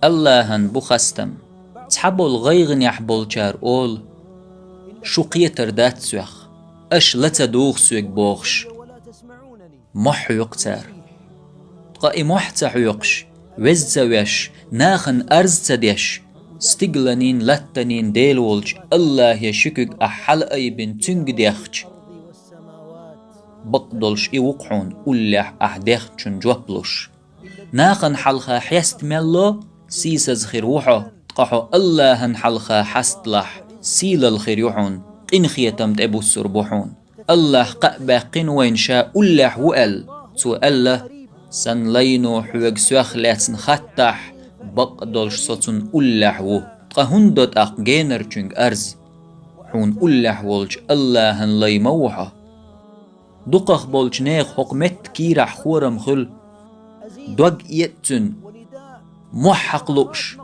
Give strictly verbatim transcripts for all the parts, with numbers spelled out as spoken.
Аллахьан бу хастам. Цхьаболу гӀайгӀанехь болчара олу: «Шу кхетар дац соьх, аша ла ца дугӀу соьга», – бохуш. Мохь хьоькху цара. Ткъа и мохь ца хьоькхуш, веза ца веш, нахана арз ца деш, стигланийн, латтанийн Дела волчу Аллахье ши куьг ахь хьалаайбина цуьнга дехча, бакъдолуш и ву-кх хьуна уллехь ахь дехначун жоп луш. Нахана хьалха хьеста мел ло, сийсаза хир ву хьо, ткъа хьо Аллахьан хьалха хьасталахь, сийлалла хир ю хьуна, къинхетам тӀебуссур бу хьуна. Аллахь кхаъ баьккхина вайна ша уллехь ву аьлла. Цо аьлла: «Сан лайно хьоьга соьх лаьцна хаттахь, бакъдолуш со цунна уллехь ву». Ткъа хӀунда до тӀаккха генарчуьнга арз? Хьуна уллехь волчу Аллахьан лай ма ву хьо. Дукхах болчу нехан хӀокху метта кийрахь хорам хуьлу. Дог эцна цуьнан, мохь хьакха лууш.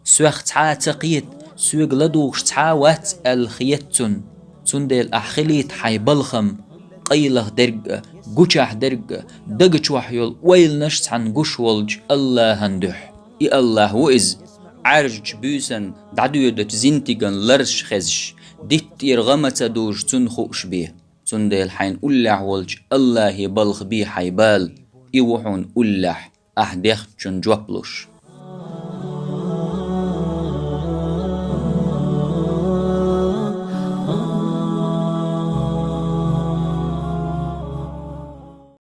Соьх цхьа а ца кхета, соьга ладугӀуш цхьа а вац аьлла хета цунна. Цундела ахь хилийта хьайн балхам, къайлаха дерг а, гучахь дерг а, дага чохь йолу ойланаш цхьаьна гуш волчу Аллахьан дуьхьа. И Аллахь ву иза, Ӏаьржачу буьйсанна дӀадоьдучу зинтиган ларзаш хезаш, диттера гӀа ма ца дужу цунна хууш бен. Цундела хьайна уллехь волчу Аллахье балха бе хьайн бала, и ву хьуна уллехь ахь дехначун жоп луш.